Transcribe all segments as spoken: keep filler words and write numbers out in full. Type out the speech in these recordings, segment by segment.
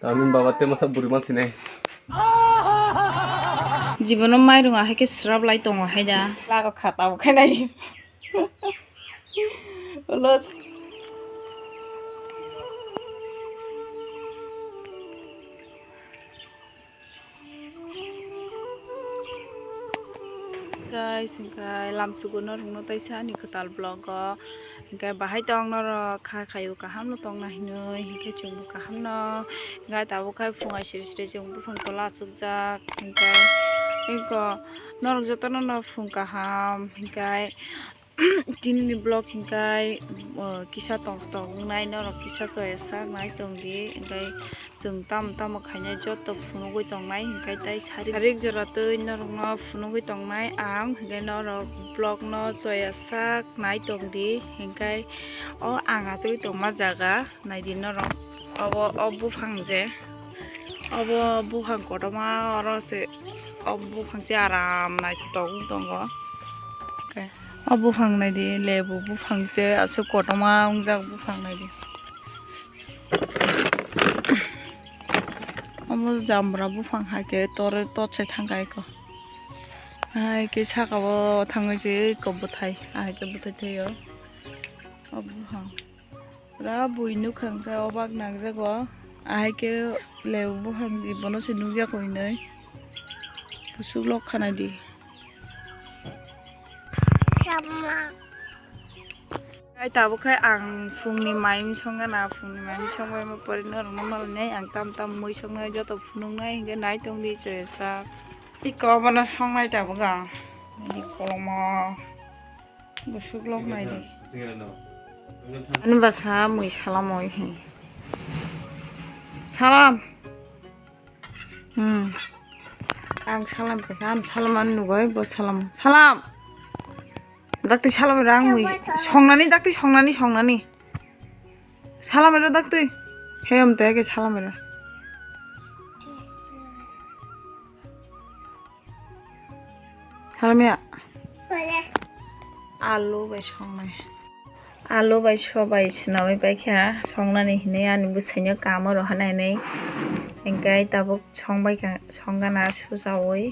Tamni baba te masa buri mansinai. Jibono mairung ahai khe srap lai tongo hai da. Lago kha tabo khe nai. Ulo. Guys, hingke lamsugo norokno taisa ani kwtal vlog o. Hingke bahai tong norok kha khaio kaham no tongna hinui, hingke chwngbo kaham no. Hingke tabuk khai phungai siri siri chwng buphang tola achukjak. Hingke, hingke norok jotono no phung kaham. Hingke Tinini vlog hingkai, uh, kisa tong tong wngnai norok kisa choya sak nai tong di, hingkai chwng tamo tamo khainai joto phunugwi tongnai hingkai tai sarik sarik jora twi norokno phunugwi tongnai ang, hingkai norok vlog no choya sak nai tong di, hingkai o ang achugwi tongma jaga. Naidi norok, obo, o buphang je, obo buphang kotorma, oro se o buphang se aram naithotok wng tongo. Oke, o buphang naidi, lebu buphang se aswk kotorma wngjak buphang naidi. Obo jambra buphang hai khe tor, tor se thangkha eko. Hai khe saka o thangwi se eko bwthai, ahai khe bwthai thaio o buphang. Pura bui nukha hwnkhe obak nangjago. Ahai khe lebu buphang bono se nukjak hinwi. Bwswk lok khana di. Ai tabuk khe ang phungni mai mui songna, phungni mai mui songbai ma pore norokno malainai ang tam tam mui songnai joto phunuknai hwnkhe nai tongdi choya sak. Iko bono songnai tabuk ang. Ini kolomo. Bwswk lok nai di. Ani bwsa mui salam oi hi. Salam. Hmm. Ang salam khe, ang salam ani nugoi, bo salam. Salam. Dakti salam rang mui. Songnani dakti songnani songnani. Salam era dakti. Heyom te ke salam era. Salmiya. Alu bai songnai. Alu bai sobai swnamwi paikha songnani hinwi ani bwsaino kamo rohornai hinwi. Hingke tabuk songbaikha, songgana suchaui.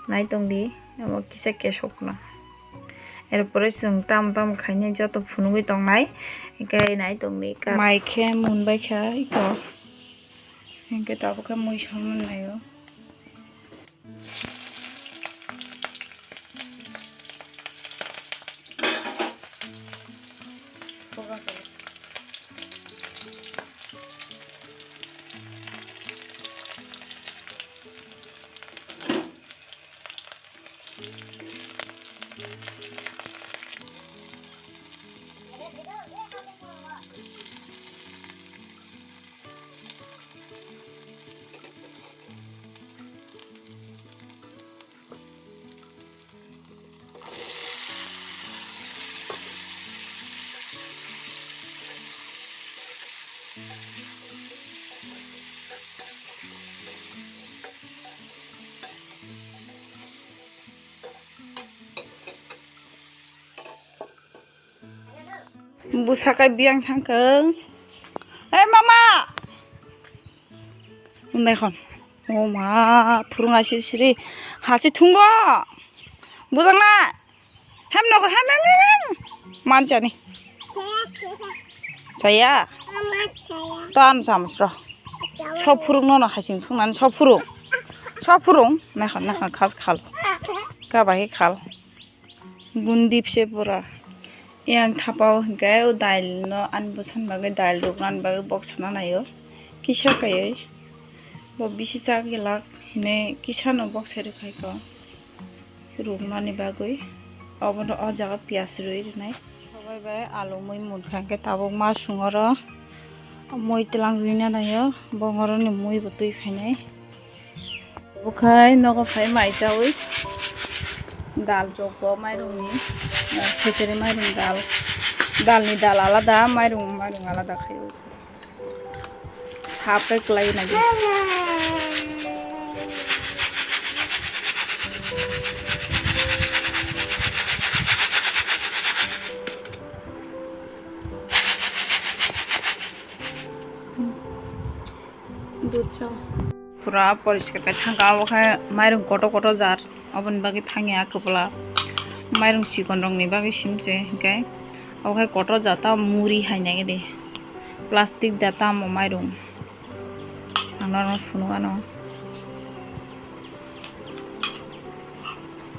Naitongdi, omo kisa kesokno. Erpore chwng tamo tamo khainai joto phunugwi tongnai. Hingke naitongdi ka-, mai khe munbaikha iko. Hingke tabuk khe mui songna naio. Bwsaka biyang thangkha. Ei mama! Undai khon. O ma, phurung asi siri. Hasi thungo. Bujang na? Hem nogo, hem, hem, hem, hem. Manchani. Chaya? To ano chamus ro. So phurung no no hasing thungnani so phurung. So phurung. Nakha, nakha, khas khal. Kabahi khal. Gundi pise pura. Yang thapao hingke o dail no ani bwsani bagwi dail ruknani bagwi bok sana naio. Kisa kaiwi bo bisi cha gelak hinwi kisa no bok sai rwkhaikho ruknani bagwi. Obono o jaga piyaj rwi rwnai. Sabai bai alu mui munkha hingke tabuk ma sung oro mui twlang rwina naio. Bongoroni mui bo twi phainai. Bukhai nogo phai mai chaui dal chokbo mairungni, eh, khecheri mairung dal, dalni dal alada, mairung, mairung alada khai. Sapai kwlai nai. Dudh chao. Pura poriskar khe thangkha, abo khe mairung kotor kotor jar, aboni bagwi thangya kwpla. Mairung chikon rokni bagwi simse hinkhe, abo khe kotor jar, tamo muri hai nai de, plastic da tamo mairung. Ang norok phunuk ano.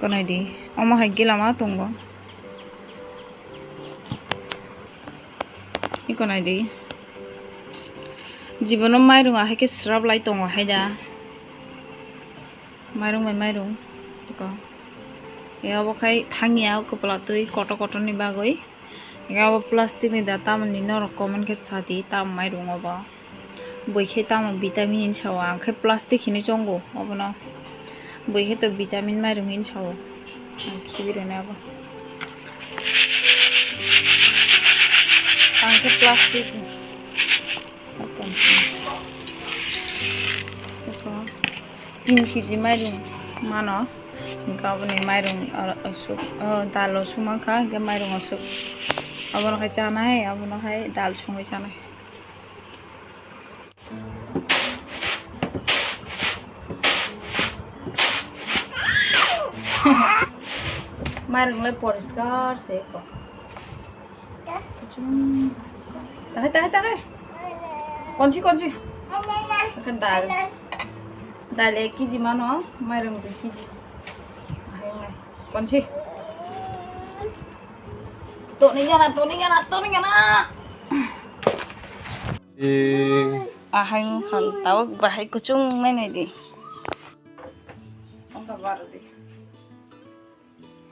Konai di, omo hai gila ma tongo. Iko nai di. Jibono mairung ahai khe srap lai tongo hai da. Mairung bai mairung. Iko. E obo khai thangya kwpla twi kotor kotor ni bagwi. Iko obo plastic ni da tamoni norok comment khe sadi tam mairung obo. Bui khe tamo vitamin hinwi sao, ang khe plastic hinwi chongo obono. Bui khe to vitamin mairung hinwi sao. Ang khibi rwna abo. Ang khe plastic ni. Tin kg mairung mano. Hinkhe aboni mairung, ah, asuk, ah, dal o suk mankha, hinkhe mairung asuk. Abono khai chanai, abono khai dal songwi chanai. Mairung lai poriskar se ko. Takai, takai, takai. Konsi, konsi. Akan dal. Dal ek kg mano, mairung dui kg. Ahai, ahai. Konsi. Toni gana, toni gana, toni gana. Eh. Ahai mungkhan tawk bahai kuchung nai nai di. Ongka bar di.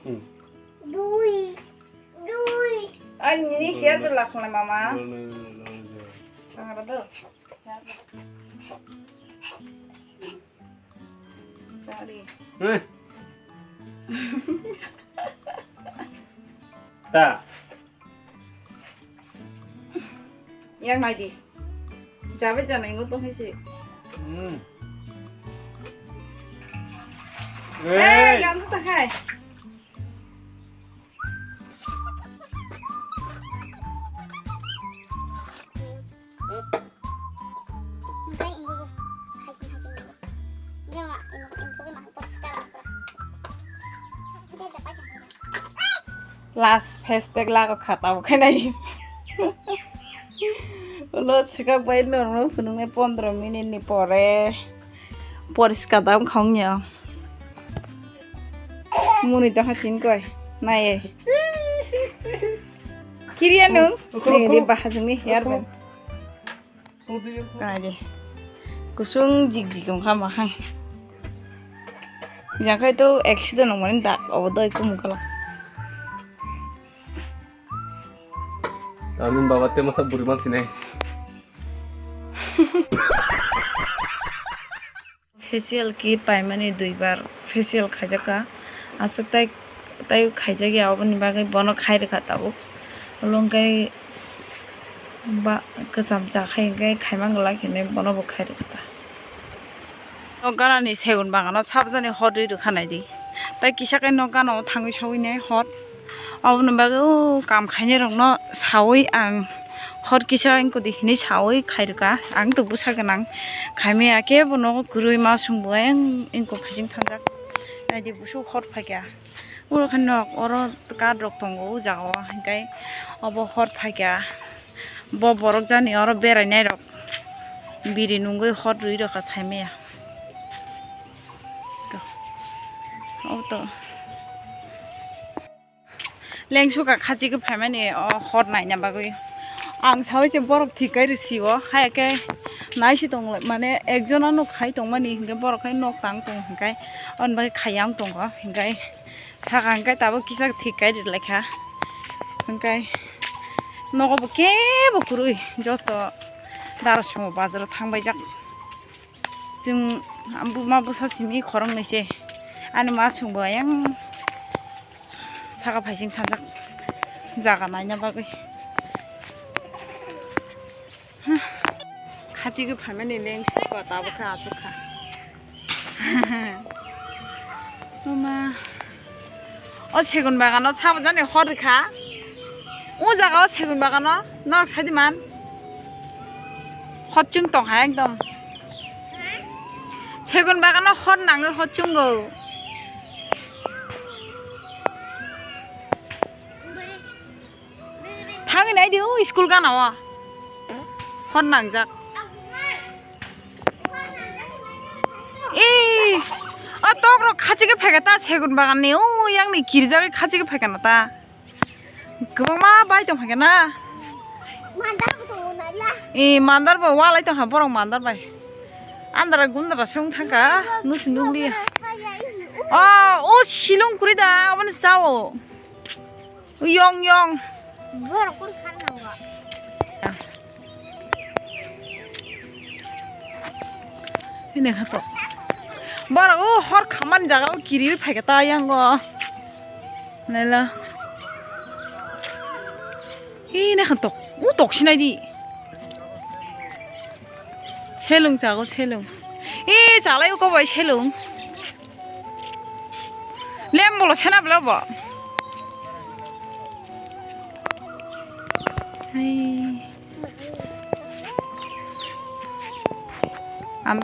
Hmm. Dui, dui. Ai, nini hair belak na mama. Lo, lo, lo, lo, lo. Ang ada tu. Sorry. Eh. Ta. Yang nai di. Jabe janai ngo tong hai si. Hmm. Eh, hey. Yang tu tak hai. Last face pack lago kha tamo khe nai. Ulo swkak bai norno phunuknai pondro minute ni pore poriskar da wngkha wngya. Muni tongkha chini koi nai. Kiriya nung? Nini di bahajwngni hair band. Kari. Kusung jik jik wngkha mahang. Jangkai to accident wngmani dak obo doi kumukala. Tamni baba te masa buri mansinai. Facial kit paimani duibar facial khaijakha. Aswk tai, tai khaijakya, oboni bagwi bono khairwkha tabuk. Ulo hwnkhe ba, kwcham cha khai hwnkhe khaimang glak hinwi bono bo khairwkha ta. O ganani segun bagano sabjani hot rwi rwkha naidi. Tai kisa khe nok gana o thangwi sogwi nai hot. Oboni bagwi o kam khainai rokno sawi ang hor kisa wngkodi hinwi sawi khairwkha. Ang to bwsa gwnang khaimaya kebo nogo kwrwi masung bo ayang wngkok khaising thangjak. Naidi busuk hor phaikha. Oro khe nok oro card rok tongo o jaga o, hinkhe obo hor phaikha. Bo borok jani oro berainai rok biri nungwi hor rwi rwkha saimaya. Obo to. Lengsuka khachigwi phaimani o hor naina bagwi. Ang sawi se borok thik kai rw sio, haya khe naisi tong mane ekjon ano khai tongmani hinkhe borok khai nok tang tong hinkhe aboni bagwi khaiya wng tongo hinkhe saka hinkhe tabuk kisa thik kai rw laikha hinkhe nogo bo kebo kwrwi joto dara sumo bazaro thang baijak. Chwng buma bwsa simi khoroknwi se ani masung bo ayang saka phaising thangjak jaga naina bagwi. Khachigwi phaimani lengsi kota bo khe achukha. Mama. O segun bagano sabo jani hor rikha. O jaga o segun bagano norok saidi man. Hot chwng tongkha ekdom. Thegun bagano hor nangwi hor chungo. Thangwi naidi o school gana o. Hor nangjak. Ee, o tok rok khachigwi phaikha ta segun bagan ni, o yang ni kirjagwi khachigwi phaikha na ta. Kwbangma bai tong phaikha na. Ee, mandar bo walai tong kha borok mandar bai. Andara gundara se wng thangkha, nusi nukliya. O, o silung kwrwi da, aboni sao. Yong yong. Borok kung kha nango. Hini kha to. Borok o hor khamani jaga o kiriwi phaikha ta yango. Naila. Hini kha tok. O tok sinai di. Selung chago selung. E chalai uko bai selung. Lem bolo sena bela bo. Hai.